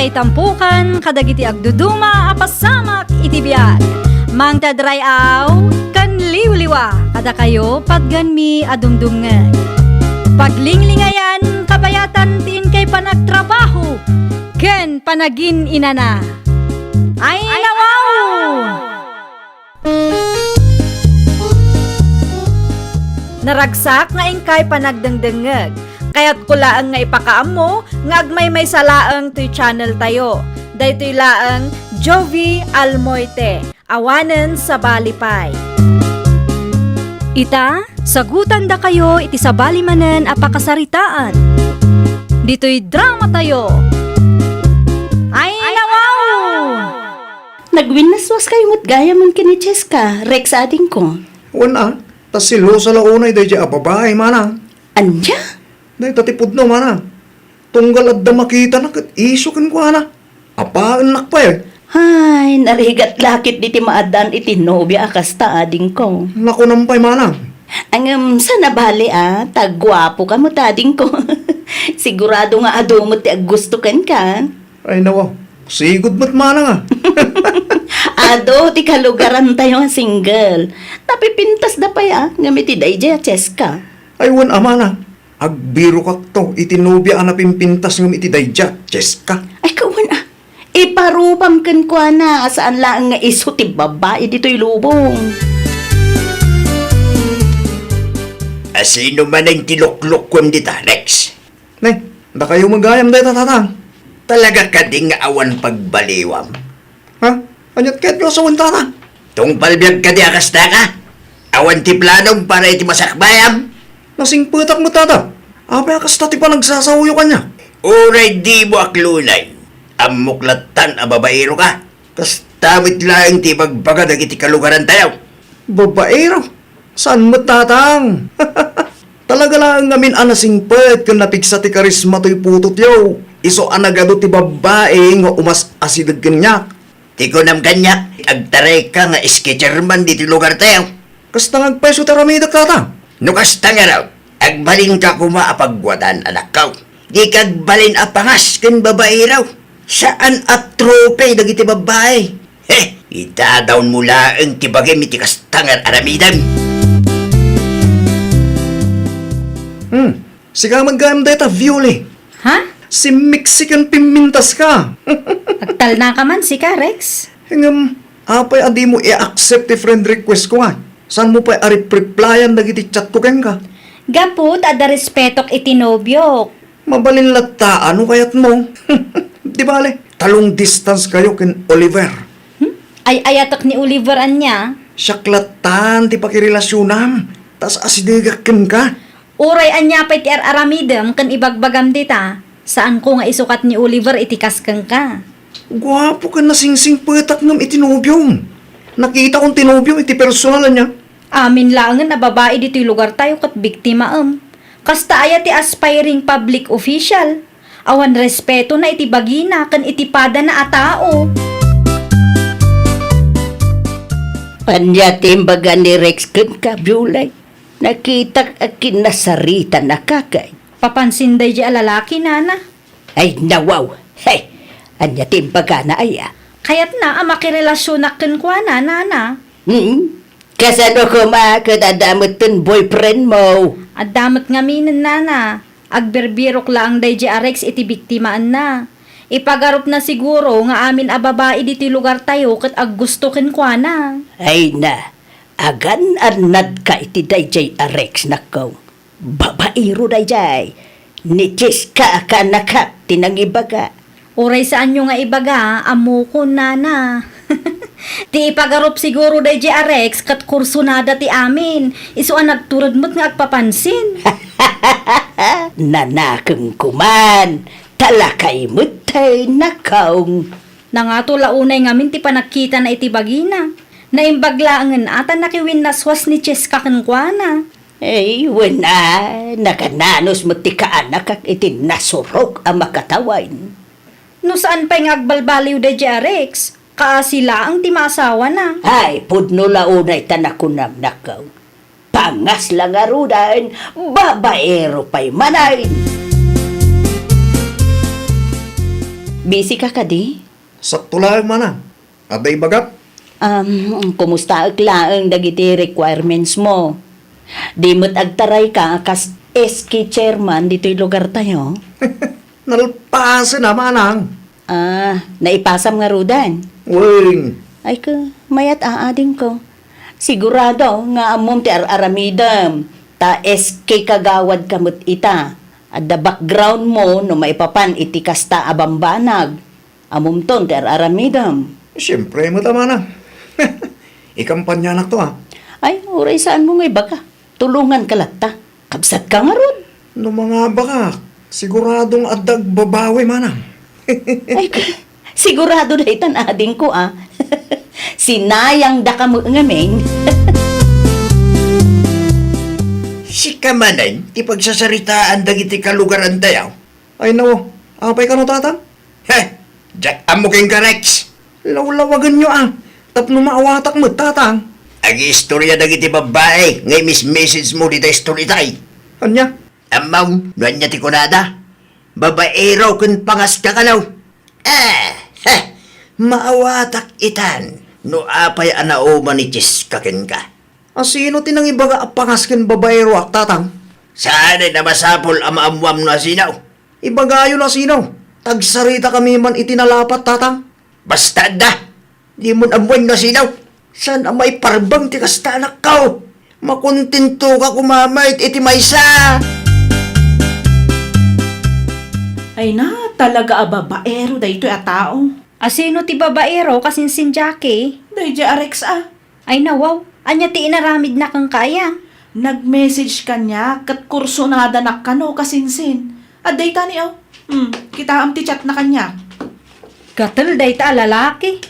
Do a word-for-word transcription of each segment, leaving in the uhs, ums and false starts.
Itampukan kadagiti agduduma a pasamak iti biag. Mangted ray-aw ken liwliwa kadakayo patganmi a dumdumngeg. Paglinglingayan kabayatan ti inkay panagtrabaho ken panagin-inana. Ay, nawaw! Naragsak nga inkay panagdengdengngeg. Kayatko laeng nga ipakaammo nga agmaymaysa laeng toy channel tayo. Daytoy laeng Jovie Almoite, awanen sabali pay. Ita, sagutandakayo iti sabali manen a pakasaritaan. Ditoy drama tayo. Ay, nawaw! Nagwinnaswaskayo met gayam ken ni Cheska, Rex adingko. Wen a, ta selosa la unay daydiay a babai, manang. Ania? Dayta ti pudno, manang. Tunggal adda makitana ket isyu kenkuana. Apaennak pay. Ay, narigat la ketdi ti maaddaan iti nobia a kasta, adingko. Nakunam pay, manang. Ngem, saan a bali a, ta guapoka met, adingko. Sigurado nga adu met ti aggusto kenka. Ay, nawa. Sigud met manang a. Adu ti kalugarantayo a single. Napipintasda pay a, ngem iti daydiay a Cheska. Ay, wen a manang. Agbirokakto iti nobia a napimpintas ngem iti daydiay a Cheska. Ay, kawan a. Iparubam kenkuana a saan laeng nga isu ti babai ditoy lubong. Asino manen ti luklukkuem dita, Rex? Ne, dakayo met gayam dayta, tatang. Talaga kadi nga awan pagbaliwam? Ha? Aniat ket nga sawen, tatang? Tungpal biag kadi a kasta ka? Awan ti planom para iti masakbayam? Nasingpetak met, tata. Apay a kasta ti panagsasaoyo kaniak? Uray dimo aklonay, ammok lattan a babaero ka. Kasta met laeng ti ibagbaga dagiti kalugarantayo. Babaero? Saan met, tatang? Talaga laeng ngamin a nasingpet ken napigsa ti karisma toy putotyo. Isu a nagadu ti babbai nga umas-asideg kaniak. Ti kunam kaniak, agtarayka nga sketcher man ditoy lugartayo. Kasta nga agpayso ti aramidek, tatang. No kasta ngarud, agbalinka koma a pagwadan, anakko. Dika agbalin a pangas ken babaero. Saan a trope dagiti babbai. He, idadawnmo laeng ti bagim iti kasta nga aramidem. Hmm, sika met gayam dayta, Viole. Ha? Simmiksi ken pimmintas ka. Agtalnaka man sika, Rex. Ngem, apay a dimo i-accept ti friend request ko nga? Saanmo pay a rep-replyan dagiti chat ko kenka? Gapu ta adda respetok iti nobiok. Mabalin latta a no kayatmo. Di bale, ta long distance kayo ken Oliver. Hmm? Ay-ayatek ni Oliver ania? Siak lattan ti pakirelasionam, ta as-asidegak kenka. Uray ania pay ti ar-aramidem ken ibagbagam dita, saanko nga isukat ni Oliver iti kas kenka. Guapo ken nasingsingpetak ngem iti nobiom. Nakitakon ti nobiom iti personal ania. Amin laengen a babai ditoy lugartayo ket biktimaem. Kasta aya ti aspiring public official? Awan respetona iti bagina ken iti padana a tao. Ania ti imbaga ni Rex kenka, Biolay? Nakitak a kinasaritanaka kay. Papansin daydiay a lalaki, nana. Ay, nawaw! Hey! Ania ti imbagana aya? Kayatna a makirelasionak kenkuana, nana. Hmm? Kasano koma ket adda metten boyfriend mo? Adda met ngaminen, nana. Agbirbirok laeng daydiay a Rex iti biktimaenna. Ipagarupna siguro nga amin a babai ditoy lugartayo ket aggusto kenkuana. Ay na, agan-annadka iti daydiay a Rex, nakko. Babaero daydiay. Ni Cheska a kaanakak ti nangibaga. Uray saanyo nga ibaga, ammokon, nana. Ti ipagarup siguro daydiay a Rex ket kursunada ti amin. Isu a nagtured met nga agpapansin. Nanakemko man, ta lakay met tay nakaw. Nangato la unay ngamin ti panagkitana iti bagina. Naimbag laengen a ta nakiwinnaswas ni Cheska kenkuana. Ay, wen a, nakananus met ti kaanakak iti nasurok a makatawen. No saan pay nga agbalbaliw daydiay a Rex, kaasi laeng ti maasawana. Ay, pudno la unay ta nakunam, nakkaw. Pangas la ngaruden, babaero pay manen. Busy ka kadi? Sakto laeng, manang. Adda ibagak? Um, kumustaek laeng dagiti requirements mo? Di met agtarayka a kas S K chairman ditoy lugartayo? Nalpasen a, manang. Ah, naipasam ngaruden? Wen. Ay ka, mayat a, adingko. Sigurado nga ammom ti ar-aramidem, ta S K kagawad ka met ita. Adda background mo no maipapan iti kasta a bambanag. Ammomton ti ar-aramidem. Siempre met a, manang. Ikampanyanak to, a. Ay, uray saan mo nga ibaga. Tulongan ka latta. Kabsat ka ngarud. No mangabakak, siguradong adda agbabawi, manang. Ay, sigurado daytan, adingko, a. Sinayang da ka met ngamin. Sika manen ti pagsasaritaan dagiti kalugarantayo? Ay, nawa. Apay kano, tatang? He! Diak ammo kenka, Rex. Lawlawagenyo, a. Tapno maawatak met, tatang. Agiistorya dagiti babbai nga imis-message mo dita istorya tay. Ania? Ammom no ania ti kunada? Babaero ken pangaska kano? Eh, he! Maawatak itan no apay a nauman ni Cheska kenka. A, sino ti nangibaga a pangas ken babaeroak, tatang? Saanen a masapul a maammuam no asino. Ibagayo no asino. Tagsarita kami man iti nalapat, tatang. Basta adda. Dimon ammoen no asino. Saan a maiparbeng ti kasta, anakko? Makontentoka koma met iti maysa. Ay na, talaga a babaero daytoy a tao. Asino ti babaero, kasinsin, Jackie? Daydiay a Rex, a. Ay, nawaw. Ania ti inaramidna kenka aya? Nag-message kaniak ket kursonadanak kano, kasinsin. Adda ita ni, o. Hmm, kitaem ti chatna kaniak. Gatel dayta a lalaki.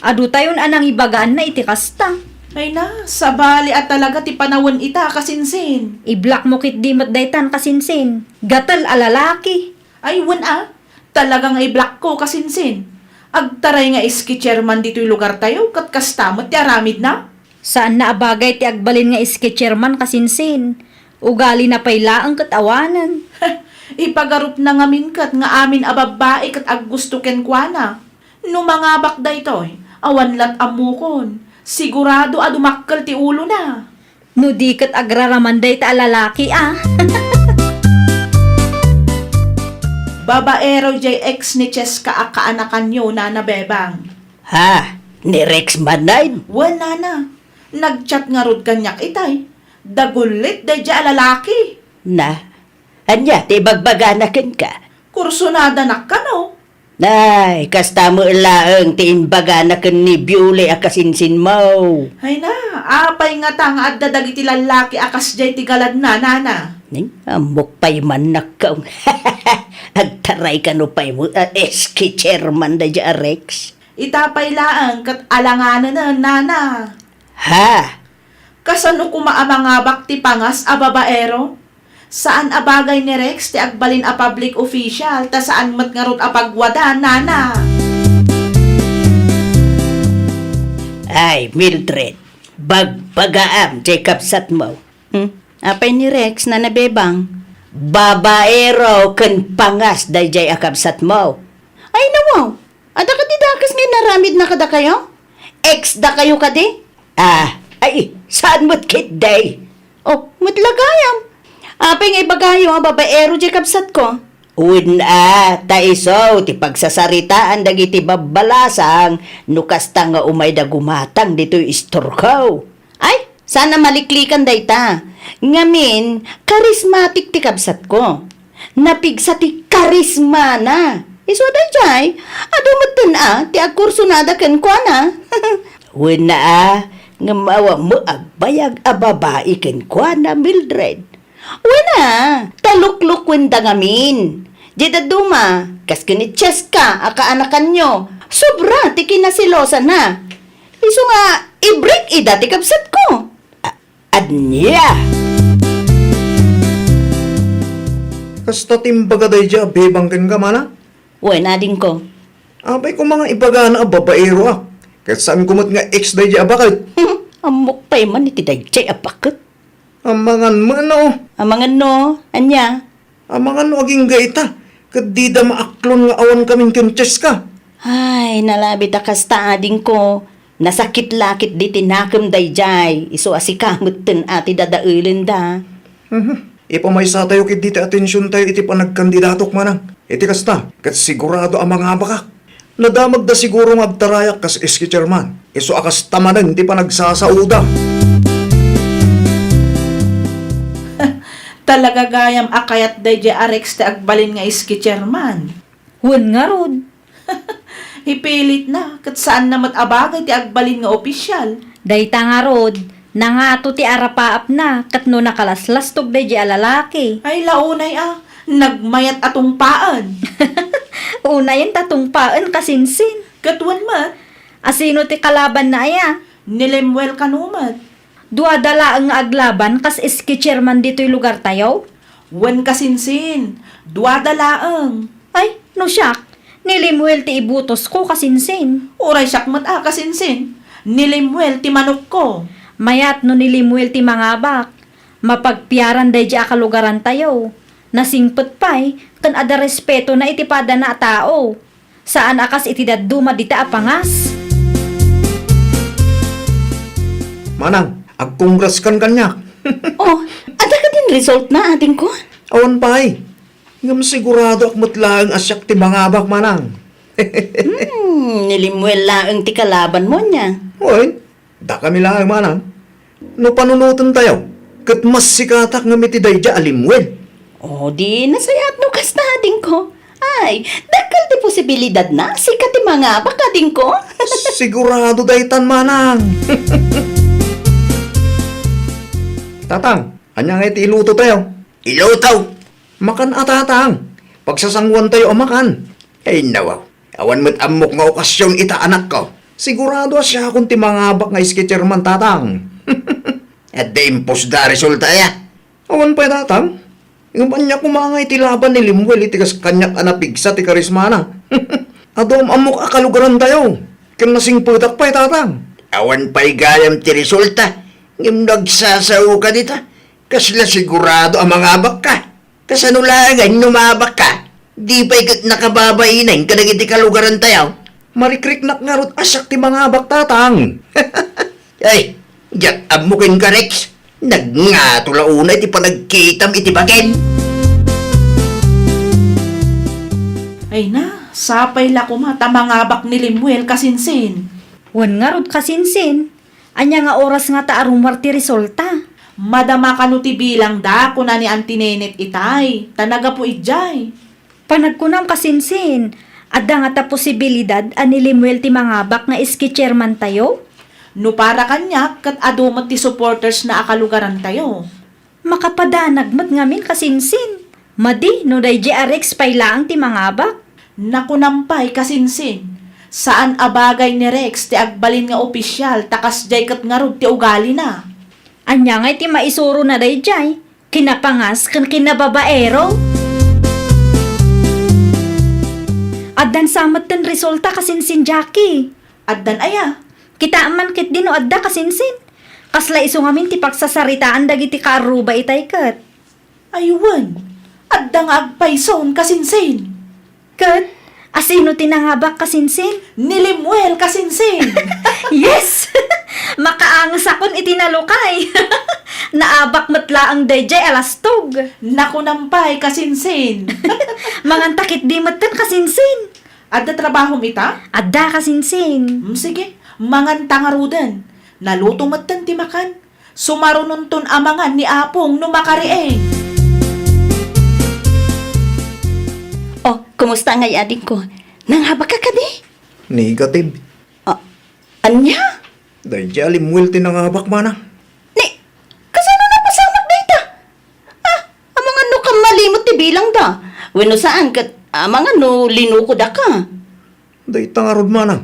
Adutayon a nangibagaanna iti kasta. Ay na, sabali a talaga ti panawen ita, kasinsin. I-block mo ketdi met daytan, kasinsin. Gatel a lalaki. Ay, wen a. Talaga nga i-blockko, kasinsin. Agtaray nga S K chairman ditoy lugartayo, ket kasta met ti aramidna. Saanna a bagay ti agbalin nga S K chairman, kasinsin. Ugalina pay laeng ket awanen. Ipagarupna ngamin ket nga amin a babbai ket aggusto kenkuana. No mangabak daytoy, awan lat ammokon. Sigurado a dumakkel ti ulona. No di ket agraraman dayta a lalaki, a. Babaero jay ex ni Cheska a kaanakanyo, Nana Bebang. Ha? Ni Rex manen? Wen, Nana. Nag-chat ngarud kaniak itay. Dagullit daydiay a lalaki. Na, ania ti ibagbagana kenka? Kursonadanak kano? Ay, kasta met laeng ti imbagana ken ni Biuli a kasinsinmo. Ay na, apay ngata nga adda dagiti lallaki a kasdiay ti galadna, Nana? Ning, ammok pay man nakkaw. Agtaray kano pay mo, a, S K chairman daydiay a Rex. Ita pay laeng ket alanganenen, Nana. Ha? Kasano koma a mangabak ti pangas a babaero? Saan a bagay ni Rex ti agbalin a public official, ta saan met ngarud a pagwada, Nana. Ay, Mildred, bagbagaam jay kabsatmo. Hmm? Apay ni Rex, Nana Bebang? Babaero ken pangas daydiay a kabsatmo. Ay, nawaw. Adda kadi dakes nga inaramidna kadakayo? Ex dakayo kadi? Ah, ay, saan met ketdi? Oh, met la gayam. Apay nga ibagayo a babaero jay kabsatko? Wen a, ta isu ti pagsasaritaan dagiti babbalasang no kasta nga umayda gumatang ditoy istorko. Ay, saan a maliklikan dayta. Ngamin, karismatik ti kabsatko. Napigsa ti karismana. Isu daydiay, adu metten a ti agkursonada kenkuana. Wen a, ngem awan met agbayag a babai kenkuana, Mildred. Wen a, ta luklukuenda ngamin. Diay dadduma, kas ken ni Cheska a kaanakanyo, sobra ti kinaselosana. Isu nga, ibrik ida ti kabsatko. A-, ania? Kasta ti imbaga daydiay a Bebang kenka, manang? Wen, adingko. Apay koma nga ibagana a babaeroak, ket saanko met nga ex daydiay a baket? Ammok pay man iti daydiay a baket. Amangan met no. Amangan no? Ania? Amangan no agingga ita. Ket dida maaklon nga awan kamin ken Cheska. Ay, nalabit a kasta, adingko. Nasakit la ketdi ti nakem daydiay, isu a sika metten a ti dadaelenda. Mhm. Ipamaysatayo ketdi ti atensiontayo iti panagkandidatok, manang. Iti kasta, ket sigurado a mangabakak. Nadamagda siguro nga agtarayak kas S K chairman. Isu a kasta manen ti panagsasaoda. Talaga gayam a kayat daydiay a Rex ti agbalin nga S K chairman. Wen ngarud. Ipilitna, ket saanna met a bagay ti agbalin nga opisyal. Dayta ngarud, nangato ti arapaapna, ket no nakalaslastog daydiay a lalaki. Ay, la unay a, nagmayat a tungpaen. Unayen ta tungpaen, kasinsin. Ket wen met? Asino ti kalabanna aya? Ni Lemuel kano met. Duada laeng nga aglaban kas S K chairman ditoy lugartayo? Wen, kasinsin, duada laeng. Ay, no siak, ni Lemuel ti ibutosko, kasinsin. Uray siak met a, kasinsin, ni Lemuel ti manokko. Mayat no ni Lemuel ti mangabak. Mapagpiaran daydiay a kalugarantayo. Nasingpet pay, ken adda respetona iti padana a tao. Saan a kas iti dadduma dita a pangas. Manang, agkongraskan kaniak. Oh, adda kadin resultna, adingko? Awan pay. Ngem siguradoak met laeng a siak ti mangabak, manang. Hmm, ni Lemuel laeng ti kalabanmo ania. Wen, dakami laeng, manang. No panunotentayo, ket mas sikatak ngem iti daydiay a Lemuel. O, di nasayaat no kasta, adingko. Ay, dakkel ti posibilidadna, sika ti mangabak, adingko. Sigurado daytan, manang. Tatang, ania ngay ti ilutotayo? Iluto? Makan a, tatang. Pagsasanguantayo a makan. Ay, nawaw. Awan met ammok nga okasion ita, anakko. Sigurado a siakon ti mangabak nga S K chairman, tatang. Adda impusda a resulta, aya? Awan pay, tatang. Ngem ania koma ngay ti laban ni Lemuel iti kas kaniak a napigsa ti karismana? Adu am-ammok a kalugarantayo. Ken nasingpetak pay, tatang. Awan pay gayam ti resulta. Ngem no agsasaoka dita, kasla sigurado a mangabakka. Kasano laeng a inumabakka? Di pay ket nakababainen kadagiti kalugarantayo? Marikriknak ngarud a siak ti mangabak, tatang. Ay, diak ammo kenka, Rex. Nagngato la unay ti panagkitam iti baken. Ay na, sapay la koma ta mangabak ni Lemuel, kasinsin. Wen ngarud, kasinsin. Ania nga oras ngata a rummuar ti resulta? Madama kano ti bilangda, kuna ni Auntie Nenet itay, ta nagapu idiay. Panagkunam, kasinsin, adda ngata posibilidad a ni Lemuel ti mangabak nga S K chairmantayo? No para kaniak, ket adu met ti supportersna a kalugarantayo. Makapadanag met ngamin, kasinsin. Madi no daydiay a Rex pay laeng ti mangabak. Nakunam pay, kasinsin, saan a bagay ni Rex ti agbalin nga opisial ta kasdiay ket ngarud ti ugalina. Ania ngay ti maisurona daydiay? Kinapangas ken kinababaero? Addan sa metten resulta, kasinsin, Jackie. Addan aya? Kitaem man ketdi no adda, kasinsin. Kasla isu ngamin ti pagsasaritaan dagiti kaarruba itay ket. Ay wen, adda nga agpayson, kasinsin. Ket, asino ti nangabak, kasinsin? Ni Lemuel, kasinsin. Yes! Makaangesakon iti nalukay. Naabak met laeng daydiay a lastog. Nakunam pay, kasinsin. Manganta ketdi metten, kasinsin. Adda trabahom ita? Adda, kasinsin. Mm, sige, manganta ngaruden. Naluto metten ti makan. Sumarunonton a mangan ni Apong no makariing. Oh, kumusta ngay, adingko? Nangabakka kadi? Negative. Ah, ania? Daydiay a Lemuel ti nangabak, manang. Ni, kasano napasamak dayta? Ah, amangan no kammalimot ti bilangda. Wenno saan ket amangan no linukodaka. Dayta ngarud, manang.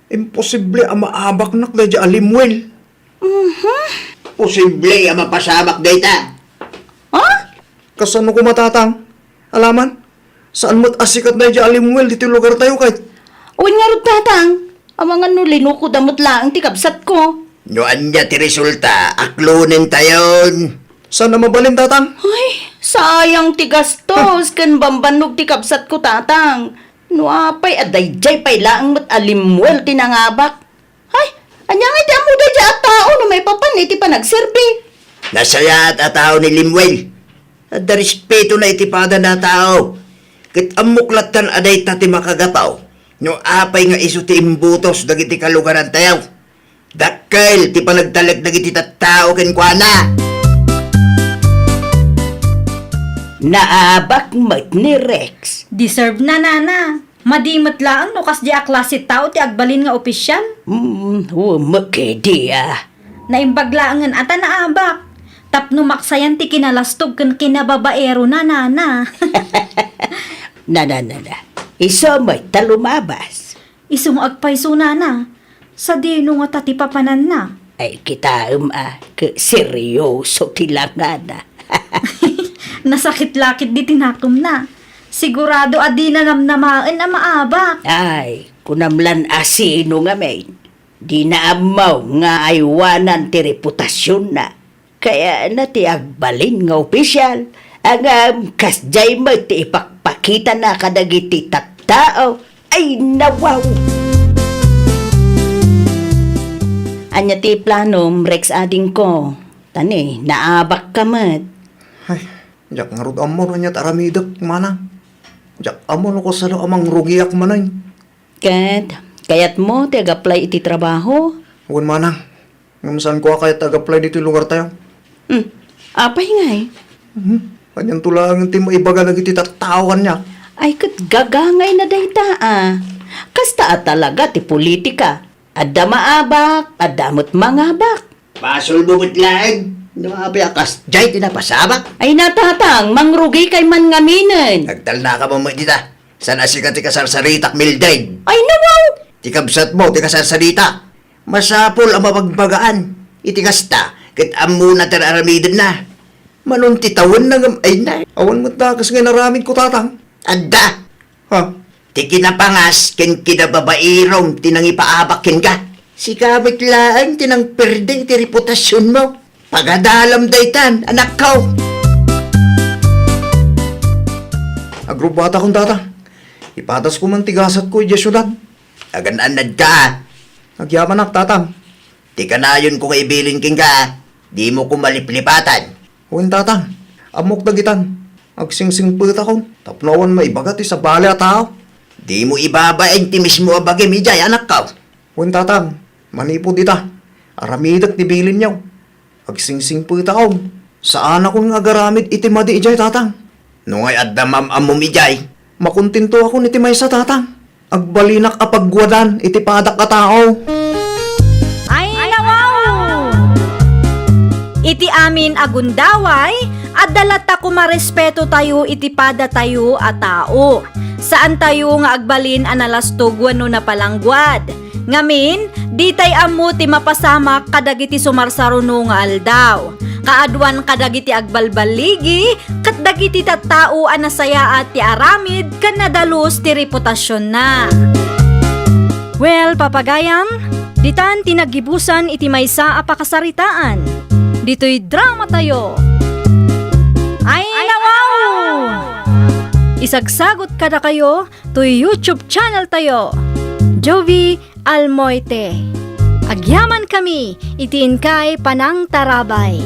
Imposible a maabaknak daydiay a Lemuel. Mhm. Posible a mapasamak dayta. Ha? Kasano koma, tatang? Alaman, saan met a sikat daydiay a Lemuel ditoy lugartayo ket. Wen ngarud, tatang, amangan no linukoda met laeng ti kabsatko. No ania ti resulta, aklonentayon. Saan a mabalin, tatang? Ay, Sayang ti gastos ken bambannog ti kabsatko, Tatang. No apay a daydiay pay laeng met a limmuel ti nangabak. Hay, ania ngay ti ammo daydiay a tao no maipapan iti panagserbi? Nasayaat a tao ni Lemuel. Adda respetona iti padana a tao. Ket ammok lattan a dayta ti makagapu no apay nga isu ti imbutos dagiti kalugarantayo. Dakkel ti panagtalek dagiti tattao kenkuana. Naabak met ni Rex. Deserve na, Nana. Madi met laeng no kasdiay a klase tao ti agbalin nga opisyal. Hmm, wen met kadi, ah. Naimbag laengen a ta naabak. Tapno maksayan ti kinalastog ken kinababaerona, Nana. Nana, nana. Isu met ta lumabas. Isu nga agpayso, Nana. Sadino ngata ti papananna? Ay, kitaem a, ket seryoso ti langana. Nasakit la ketdi ti nakemna. Sigurado a dina namnamaen a maabak. Ay, kunam lan a sino ngamin. Dina ammo nga aywanan ti reputasionna. Kayatna ti agbalin nga opisyal, ngem kasdiay met ti ipakpakitana kadagiti tattao. Ay, nawaw! Ania ti planom, Rex adingko? Tani, naabakka met. Ay, diak ngarud ammo no ania ti aramidek, manang. Diak ammo no kasano a mangrugiak manen. Ket, kayatmo ti ag-apply iti trabaho? Wen, manang. Ngem saanko a kayat ti ag-apply ditoy lugartayo. Hmm. Apay ngay? Hmm. Anianto laeng ti maibaga dagiti tattao kaniak? Ay, ket gagangayna dayta, a. Kasta a talaga ti politika. Adda maabak, adda met mangabak. Basolmo met laeng no apay a kasdiay ti napasabak. Ay, Tatang, mangrugikay man ngaminen. Agtalnaka man met dita. Saan a sika ti kasarsaritak, Mildred? Ay, nawaw! Ti kabsatmo ti kasarsaritak. Masapul a mabagbagaan iti kasta ket ammona ti ar-aramidenna. Mano ti tawenna ngem ay na. Awan met dakes nga inaramidko, Tatang. Adda. Ha? Ti kinapangas ken kinababaerom ti nangipaabak kenka. Sika met laeng ti nangperde iti reputasionmo. Pagadalam daytan, anakko. Agrubbatakon, Tatang. Ipadasko man ti gasatko idiay siudad. Agan-annadka. Agyamanak, Tatang. Ti kanayonko nga ibilin kenka, dimo koma liplipatan. Wen, Tatang. Ammok dagitan. Agsingsingpetakon tapno awan maibaga ti sabali a tao. Dimo ibabain ti mismo a bagim idiay, anakko. Wen, Tatang. Manipud ita, aramidek ti bilinyo. Agsingsingpetakon. Saanakon nga agaramid iti madi idiay, Tatang. No ngay adda maam-ammom idiay, makontentoakon iti maysa, Tatang. Agbalinak a pagguadan iti padak a tao. Ay, nawaw! Iti amin a gundaway, adda latta koma respetotayo iti padatayo a tao. Saantayo nga agbalin a nalastog wenno napalangguad. Ngamin, ditay ammo ti mapasamak kadagiti sumarsaruno nga aldaw. Kaaduan kadagiti agbalballigi ket dagiti tattao a nasayaat ti aramid ken nadalus ti reputasionna. Well, papagayam, ditan ti naggibusan iti maysa a pakasaritaan. Ditoy dramatayo. Ay, nawaw! Isagsagot kadakayo toy YouTube channel tayo, Jovie Almoite. Agyamankami iti inkay panangtarabay.